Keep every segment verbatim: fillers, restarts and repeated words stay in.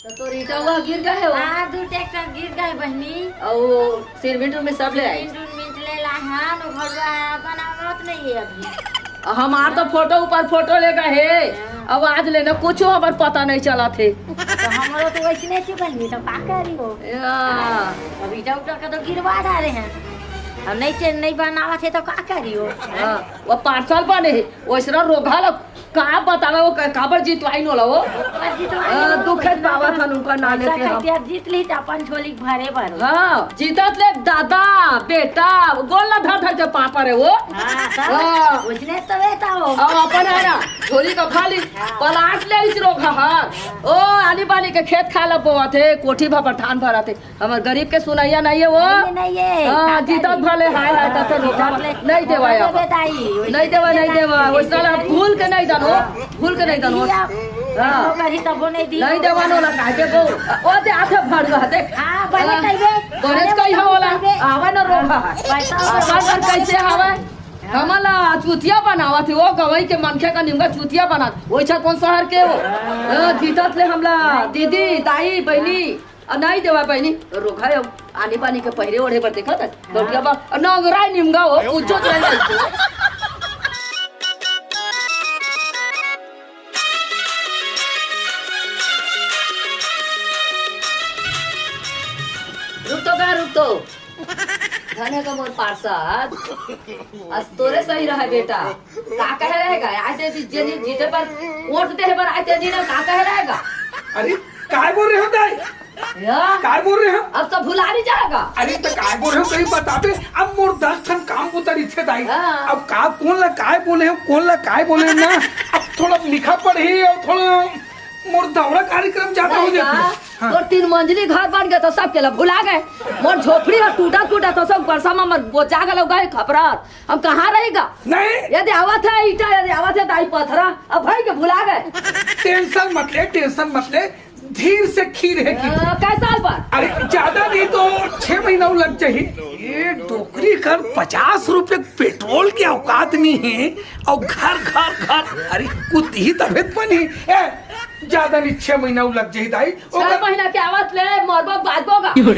तो तोर ईंटा हुआ गिर गए हो? हाँ, दू ट्रैक्टर गिर गए बहनी। और सीमेंट उमेंट सब ले आई? सीमेंट उमेंट ले ला, हाँ, नो घरवा बनावत नहीं है अभी। हमार तो फोटो ऊपर फोटो ले गए हे। हाँ। अब आज लेना कुछ हमार पता नहीं चला थे। तो हमरो तो वैसे नहीं चुका नहीं, तो का करी हो? या। अब ईंटा उटा का तो गिरवा डाले हैं। अब नहीं चे-, नहीं बनावत है तो का करी हो? हाँ, वो पार्सल बने है, वैसरा रोगहा ला का बतावे वो क-, काबर जितवाई नोला वो? काबर जितवाई आ, नोला, दुखे पैसा पावत हन उनका ना पैसा लेके हम। खातिर जीत ली त अपन झोली भरे भरो। हाँ, जीतत ले दादा, बेटा, गोल ला धर धर के पापा रे वो। हाँ, तब हाँ। उसने तो बेटा हो। अब अपन है ना, झोली का खाली हाँ। प्लाट ले इच रोगहा। ओ, आनी बानी के खेत खा ला बोआ थे, कोठी भर धान भरा थे। हमर गरीब के सुनइया नहीं है वो। नहीं, नहीं है। हाँ, का जीतत करी? भले हाय हाय करथे रोगहा। जीतत ले। नहीं देवा भले यार। बेदाई, वैसे नहीं देवा, नहीं देवा। बेदाई, वैसे साला वैसे भूल के नहीं दानो, हाँ। भूल के नहीं दानो। दिया। हाँ। वो करी तब वो नहीं दी। नहीं देवा नो ला काहे दे वो। ओ दे आथे भड़ुआ देख। हाँ, बने हाँ। कहिबे। बने बने कही हो वाला। कहिबे। आवे ना रोगहा। हाँ, पैसा आसान कर कैसे आवे? हमला चूतिया बनावत हे, वो गवई के मनखे का निमगा चूतिया बनात। वैसा कौन शहर के हो? हाँ। ओ, जीतत ले हमला दीदी, दाई, बहनी, अ, नहीं देवा बहिनी, रोगहा हे, आनी बानी के पहिरे ओढ़े बर देखत हस? हाँ। बा, नंगरा निमगा हो, कुछो तो नहीं। रुक तो बा, रुक तो। धने का मोर पार्षद, आज तोरे सही रहे बेटा। का कहे रहेगा? आज दे दी, जेनी जीते पर वोट दे बर आज दे दी ना, का कहे रहेगा? अरे, काय बोल रहे हो दाई? या? काय बोल रहे हो? अब तो भुला नहीं जाएगा। अरे, तो काय बोल रहे हो, कहीं बता दे। अब मोर दस ठन काम उतरी थे दाई। हाँ। अब का, कौन ला काय बोले हो, कौन ला काय बोले हो ना। अब थोड़ा लिखा पढ़ी और थोड़ा मोर दौरा कार्यक्रम ज्यादा हो नहीं जाती बा। है। हाँ। तोर तीन मंजिली घर बन गए तो सबके ला भुला गए। मोर झोपड़ी ह टूटा टूटा तो सब बरसा में मर बोचा गलो गए खपरा। हम कहाँ रहेगा? नहीं। यदि आवत है ईटा, यदि आवत है दाई पथरा, अब भाई के भुला गए। टेंशन मत ले, टेंशन मत ले, धीर से खीर है कि। अ, कै साल बाद? अरे, ज्यादा नहीं तो छह महीना लग जाही। ये डोकरी कर पचास रुपये पेट्रोल की औकात नहीं है, और घर, घर, घर, अरे, कुत्ती ही तबियत बनी। ए, ज्यादा नहीं, छह महीना लग जाही दाई। छह महीना के आवत ले, मरबा बाजबो गा। ओहो,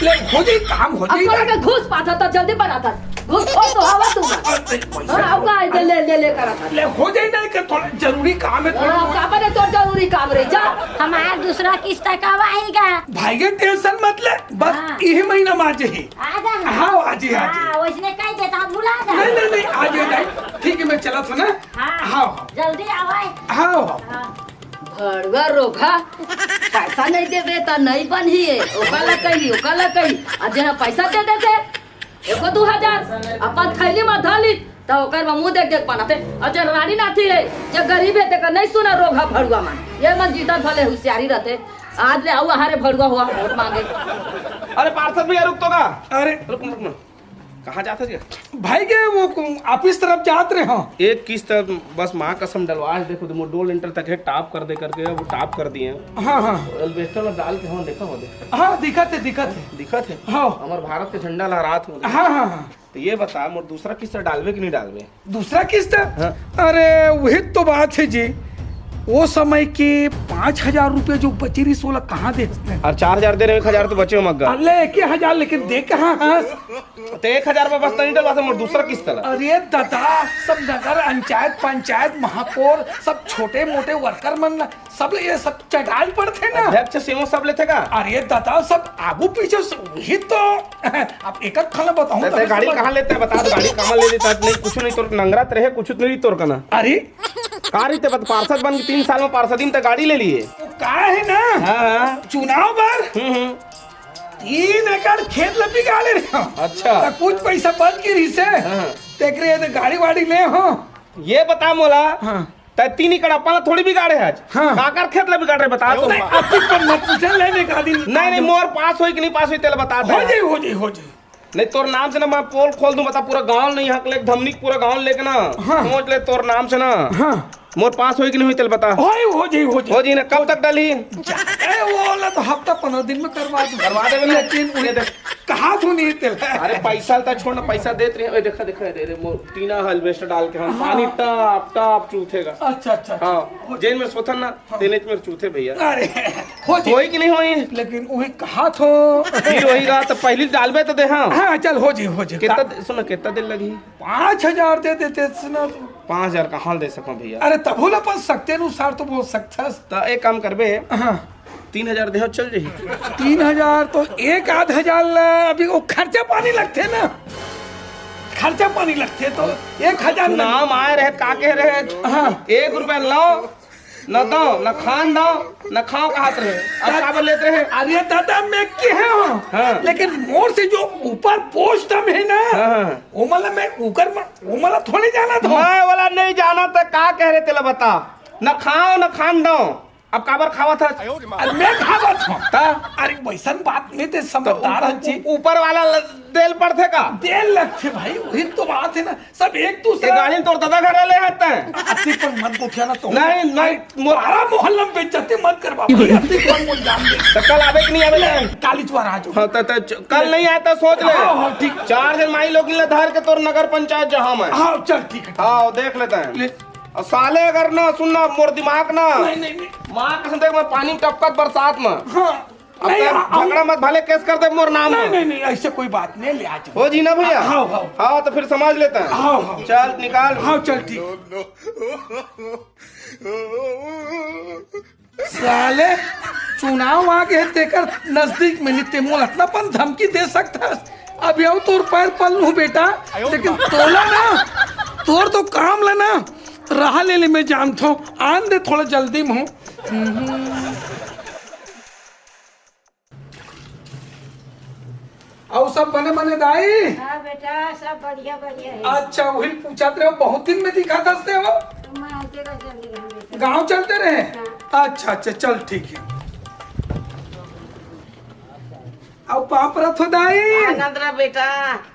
ले, हो जाई काम, हो अब जाई तोरा काम। के घूस पाथा त जल्दी बनाथा। घूस हो तो हवा तू। अरे, पैसा हाँ, अब का है, ले, ले, ले, करा था। ले, हो जाई ना, कि थोड़ा जरूरी काम है, थोड़ा। हाँ, का बने तोर जरूरी काम रे, जा। हमार दूसरा किस्त कब आएगा? भाई के टेंशन मत ले, बस हाँ। यही महीना में आ जाही। आ जा। हाँ, आ जाही, आ जाही। हाँ, वैसने कह देता, भुला जा। नहीं, नहीं, नहीं, आ जाही, आ जाही। ठीक है, मैं चला था ना। हाँ, हाँ। जल्दी आवे। हाँ। हाँ। भड़ुआ रोगहा, पैसा नहीं देबे त नहीं बनही, ओकर ला कही, ओकर ला कही। आ जेन पैसा दे देथे, एको दू हजार, अपन थैली में धर ली, त ओकर में मुंह देख देख बनाथे। और जे रानी नाथी है, जे गरीब है, तेकर नहीं सुना रोगहा भड़ुआ मन। ये मन जीतत भले होशियारी रहते। आज ले आऊ हमारे भड़ुआ हुआ वोट मांगे। अरे पार्षद भैया रुक तो का। अरे रुक, रुक, रुक। कहाँ जात हस? भाई के वो को-, ऑफिस तरफ जात रहे हो। एक किस्त बस माँ कसम डलवा, देखो तो मोर दो लेंटर तक है, टॉप कर दे करके वो टॉप कर दिए हैं। हाँ, हाँ। एल्वेस्टर में डाल के हम देखा हो दे। हाँ, दिखत है, दिखत है। दिखत है? हाँ। हमार भारत के झंडा लहरात हो। हाँ, हाँ, हाँ। तो ये बता, मोर दूसरा किस्त डालबे कि नहीं डालबे? दूसरा किस्त? हाँ। अरे, वही तो बात है जी। वो समय के पाँच हजार रुपये जो बचे रही, सोला कहाँ दे हंसते हैं? और चार हजार दे रहे, एक हजार तो बचे हो मग्गा। अरे, एक हजार, लेकिन दे कहाँ हंस? तो एक हजार में बस नहीं डलवा था, मोर दूसरा किस्त ला। अरे दादा, सब नगर अंचायत, पंचायत, महापौर, सब छोटे मोटे वर्कर मन ला, सब ले ये सब चटाल पड़थे ना। अध्यक्ष सीओ सब लेथे का? अरे दादा, सब आगू पीछे से वही तो। अब एक एक खल बताऊं ते, ते तब गाड़ी समझ। कहाँ लेते हैं बता दो, गाड़ी कहाँ ले लेता है? नहीं, कुछ नहीं, तोर नंगरात रहे, कुछ नहीं तोर कना। अरे का रीते बत पार्षद बन के तीन साल में पार्षदी में ते गाड़ी ले लिए। तो का है ना, हाँ, हाँ। चुनाव बर हम्म, हम्म। तीन एकड़ खेत ल बिगाड़े रहे हो। अच्छा। तो कुछ पैसा बच के रही से। हाँ। तेकरे ये तो गाड़ी वाड़ी ले हो। ये बता मोला, हाँ। तै तीन एकड़ अपन ला थोड़ी बिगाड़े हस। हाँ। काकर खेत ला बिगाड़ रहे बता तो। नहीं, अब कुछ पर मत पूछे, ले ले का दिन। नहीं, नहीं, मोर पास होई कि नहीं पास होई, तेला बता हो दे। जाई, हो जाई, हो जाई। नहीं, तोर नाम से ना मैं पोल खोल दूं, बता, पूरा गांव नहीं हक ले, धमनी पूरा गांव लेके ना। हाँ। सोच ले तोर नाम से ना। हाँ। मोर पास होई कि नहीं होई, तेला बता। होई, हो जाई, हो जाई। हो जाई ना, कब तक डलही? जा, ए, वो वाला तो हफ्ता पंद्रह दिन में करवा दूं। करवा देबे ना। लेकिन ये देख। कहा तू नहीं तेला। अरे, पैसा ल तो छोड़ ना, पैसा देत रहे। ए, देखा, देखा, रे, रे, मोर टीना ह, alvester डाल के हम हाँ। पानी टप टप चूथेगा। अच्छा, अच्छा, अच्छा। हाँ, जेन में सोथन ना, हाँ। तेने में चूथे भैया। अरे, हो जाई। होई कि नहीं होई? लेकिन वही कहा थो। फिर वही रहा, तो पहली डालबे तो दे, हाँ। हाँ, चल, हो जाई, हो जाई। कितना का- दे-, सुन, कितना दिन लगही? पाँच हजार दे देते ना तो। पाँच हजार कहाँ दे सको भैया? अरे, तभो ला अपन सकते अनुसार तो बोल सकथस। त एक काम करबे, हाँ। तीन हजार देहो, चल जाही। तीन हजार तो एक आध हजार ला, अभी वो खर्चा पानी लगथे ना, खर्चा पानी लगथे तो एक हजार ना। चुनाव में आए रहे, का कहे रहे? हाँ। एक रुपया लो, न दो, न खान दो, न खाओ कहत रहे। अब काबर लेत रहे? अरे दादा, मैं कहे हूँ, हाँ। लेकिन मोर से जो ऊपर पोस्ट में है ना, हाँ, हाँ। वो मतलब मैं ऊपर में, वो मतलब थोड़े जाना था। मैं वाला नहीं जाना था, का कह रहे तेला बता। न खाओ, न खान दो। अब काबर खावत हस? अरे मैं खावत हूँ। ता? अरे वैसन बात नहीं, ते समझदार तो हन जी। ऊ-, ऊपर वाला ल-, देल पड़थे का? देल लगथे भाई, वही तो बात है ना। सब एक दूसरे ये गाड़ी तोर दादा घर ले आते हैं। अति पर मत गोठिया ना तो। नहीं, नहीं, अरे, मो- सारा मोहल्ला में बेइज्जती मत कर बाबा, ये अति पर मत जान दे। तो कल आवे कि नहीं आवे? काली चुआर आ जाओ। हाँ, तो, तो च-, कल नहीं आता, सोच ले। हाँ, हाँ, ठीक। चार दिन माई लोग ला धर के तोर नगर पंचायत जहाँ में। हाँ, चल, ठीक है। हाँ, देख लेते हैं। ले। और साले अगर ना सुनना मोर दिमाग ना। नहीं, नहीं, नहीं। माँ कसम, देख मैं पानी में टपकत बरसात में। हाँ। अब नहीं, तक हाँ, झगड़ा मत, भले केस कर दे मोर नाम नहीं, में। नहीं, नहीं, ऐसे कोई बात नहीं, ले आ जाओ। हो जी ना भैया? हाँ, हाँ। हाँ, तो फिर समझ लेते हैं। हाँ, हाँ। चल, निकाल। हाँ, चल, ठीक। साले, चुनाव आ गए, तेकर नजदीक में नहीं, ते मोला अतना पन धमकी दे सकथस। अब यहू तोर पैर पल लूं बेटा, लेकिन तोला ना, तोर तो काम ला ना, रहा ले ले, मैं जानथो, आन दे थोड़ा जल्दी में हूँ। अउ सब बने बने दाई? हाँ बेटा, सब बढ़िया बढ़िया है। अच्छा, वही पूछत रहे, बहुत दिन में दिखा दसते हो। तो मैं आते का चल रही हूँ बेटा। गाँव चलते रहे? हाँ। अच्छा अच्छा, चल ठीक है। अउ पाँव परत हो दाई। आनंद रह बेटा।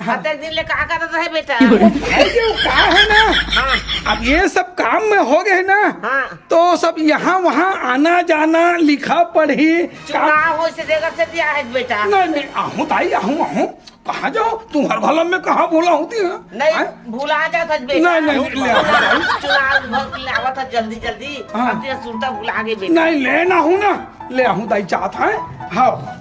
हाँ। अतेक दिन ले का करत रहे बेटा? वो भाई, ये का है ना, हाँ। अब ये सब काम में हो गए ना, हाँ। तो सब यहाँ वहाँ आना जाना, लिखा पढ़ी, काम चुनाव हो से जगह से दिया है बेटा। नहीं, नहीं, आहूँ दाई, आहूँ, आहूँ। कहाँ जाओ? तुम्हर भला में कहाँ भूला होती है? नहीं, हैं? भुला जात हस बेटा। नहीं, नहीं, नहीं, ले आओ, ले आओ। चुनाव भर के लावत हस जल्दी, जल्दी। हाँ। अब तेरा सुरता भुला गए बेटा। नहीं, ले ना हूँ ना। ले आहूँ दाई, जात है। हाँ।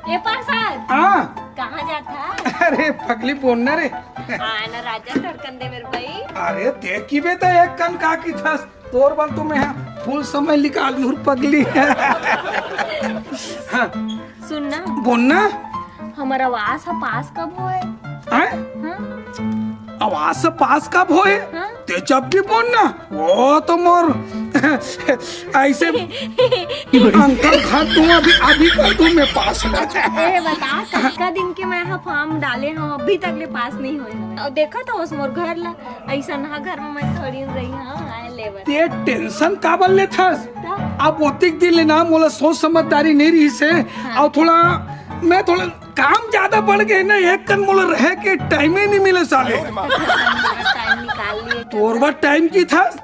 ए प्रसाद, हाँ। कहाँ जात है? अरे, पगली बोलना रे। हाँ ना राजा, धड़कन दे मेरे भाई। अरे, देखी बे तो एक कन का की थस। तोर बल तो मैं हा फुल समय निकाल लूँ पगली। हाँ। सुन ना। बोल ना। हमर आवास ह पास कब होए? हैं? हाँ? आवास ह पास कब होए? हाँ? ते जब भी बोल ना, वो तो मोर ऐसे अंकल खा तू अभी, अभी कर दूँ मैं पास। ए, बता, कतका दिन के मैं हा फॉर्म डाले हूँ, अभी तक ले पास नहीं होए हवे। अउ देखत हवस मोर घर ला, अइसन हा घर में मैं थोड़ी रही हूँ, आए लेबर। ते टेंशन काबर लेथस? त? अब ओतिक दिन ले ना मोला सोच समझदारी नहीं रहिस हे। हाँ। अउ थोड़ा, मैं थोड़ा काम ज्यादा बढ़ गए ना, एक कन मोला रहे के टाइम ही नहीं मिले साले। टाइम निकाल लिए। तोर बर टाइम की थस?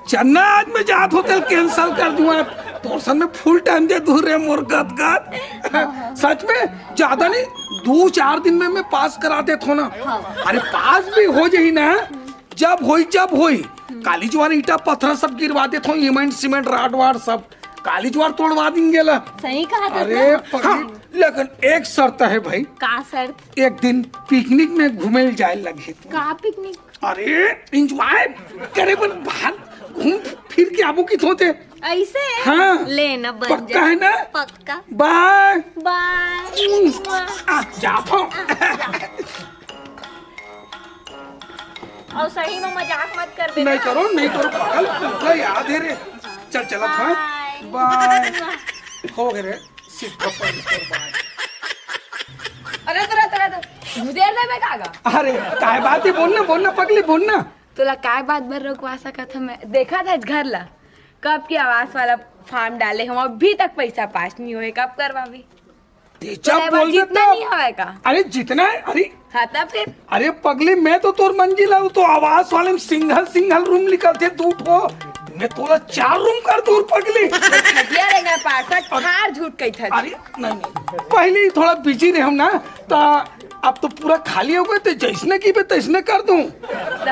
चन्ना आज मैं जात होटल कैंसिल कर दूंगा। तोर सन में फुल टाइम दे दूँ रे मोर गद गद। हाँ, हाँ। सच में ज्यादा नहीं, दो चार दिन में मैं पास करा देत हो ना। हाँ। अरे पास भी हो जाही ना, जब होई, जब होई, काली जुआर ईटा पत्थर सब गिरवा देत हो, सीमेंट, सीमेंट, राड वाड सब काली जुआर तोड़वा देंगे ला। सही कहा था अरे ना? पगली, हाँ। लेकिन एक शर्त है भाई। का शर्त? एक दिन पिकनिक में घूमे जाए लगे तो। का पिकनिक? अरे एंजॉय करे बर बाहर घूम फिर के आबो की थोते। ऐसे? हाँ। ले ना बन पक्का जा। है ना? पक्का। बाय। बाय। आ, जात हो। अउ सही में मजाक मत कर बेटा। नहीं करो, नहीं करो, पागल, तुमको याद है रे। चल, चल, अब हाँ। बाय। बाय। हो गए रे, सीधा पर बाय। अरे, तोरा, तोरा, तोरा, देर देबे का गा? अरे, काय बात है, बोल ना, बोल ना, पगली, बोल ना। तोला काय बात बर रोकवा सकत हूँ मैं? देखा था घर ला, कब की आवास वाला फॉर्म डाले हम, अभी तक पैसा पास नहीं होए, कब करवाबे? तेजा बोलबे जितना तो। नहीं हवय का? अरे जितना है, अरे। हाँ, तब फिर? अरे पगली, मैं तो तोर मंजिल हूँ, तो आवास वाले में सिंगल सिंगल रूम निकलथे दू ठो, मैं तोला चार रूम कर दूँ पगली। खटिया रहेगा पार्षद, ठार झूठ कही था। अरे नहीं नहीं, पहले ही थोड़ा बिजी रहे हम ना, तो अब तो पूरा खाली हो गए, तो जैसने की बे तैसने कर दूँ। त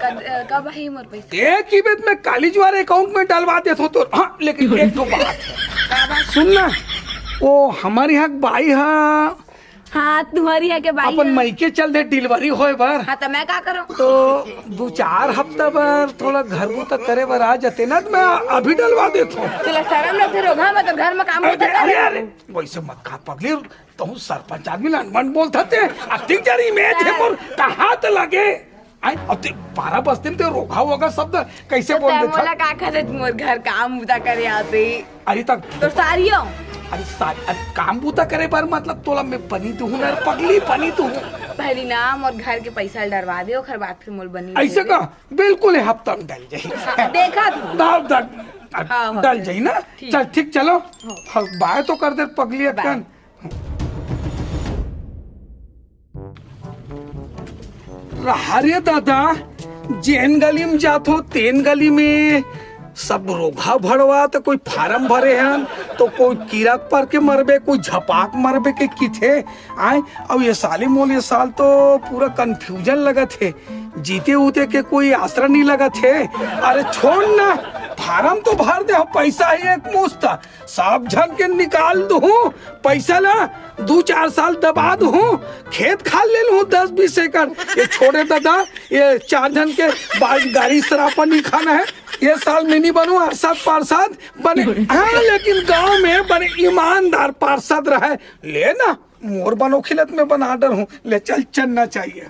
कब, कब आही मोर पैसा? एक ही बेर में काली जुआर अकाउंट में डलवा देत हो तो। हाँ, लेकिन एक ठो बात है। का बात? सुन ना, वो हमारे यहाँ के बाई हा हाँ, तुम्हारी है के बाई अपन हा? मइके चल दे डिलीवरी होए बर। हाँ, तो मैं का करूँ? तो दू चार हफ्ता बर थोड़ा घर बूता करे बर आ जाते ना, तो मैं अभी डलवा देत हूँ। तुला शर्म लगथे रोगहा, मैं तो घर में काम अरे, करता अरे, अरे, वैसे मत कहा पगली, तहूँ सरपंच आदमी ला अनमन बोलत हते। अतिक जरी में थे मोर कहाँ त लगे। आई, अब ते बारह बस्ती में ते रोगहा वोगहा शब्द कैसे तो बोल तै देत मोला हस? का कहत मोर घर काम बूता करे आते? अरे तक तो सारियो। अरे सारी, अरे काम बूता करे बर मतलब तोला मैं बनी दूँ ना पगली, बनी दूँ। पहली ना मोर घर के पैसा डरवा दे, ओखर बाद फिर मोल बनी ऐसे दे। का? बिल्कुल है, हफ्ता में डल जाही। हाँ, देखा तू। डल, डल, हाँ, हाँ, डल जाही ना। ठीक। चल ठीक, चलो। हाँ। हाँ, बाय तो कर दे पगली बाय। अक्कन। रहा रे दादा, जेन गली में जात हो, तेन गली में सब रोगहा भड़वा, तो कोई फार्म भरे हन, तो कोई कीरा पर के मरबे, कोई झपाक मरबे के किथे। आय, अब ये साली मोल ये साल तो पूरा कन्फ्यूजन लगत हे, जीते उते के कोई आसरा नहीं लगत हे। अरे छोड़ ना, फार्म तो भर दे हो, पैसा ही एक मुश्त, सब झन के निकाल दूँ पैसा ला, दू चार साल दबा दूँ, खेत खार ले लूँ दस बीस एकड़। ये छोड़े दादा, ये चार झन के बा-, गाड़ी सरापा नहीं खाना है। ये साल मैं नहीं बनूँ अरसाद पारसाद बने, हाँ, लेकिन गांव में बने ईमानदार पारसाद रहे। ले ना, मोर बनोखिलत में बना डर हूँ, ले चल चलना चाहिए।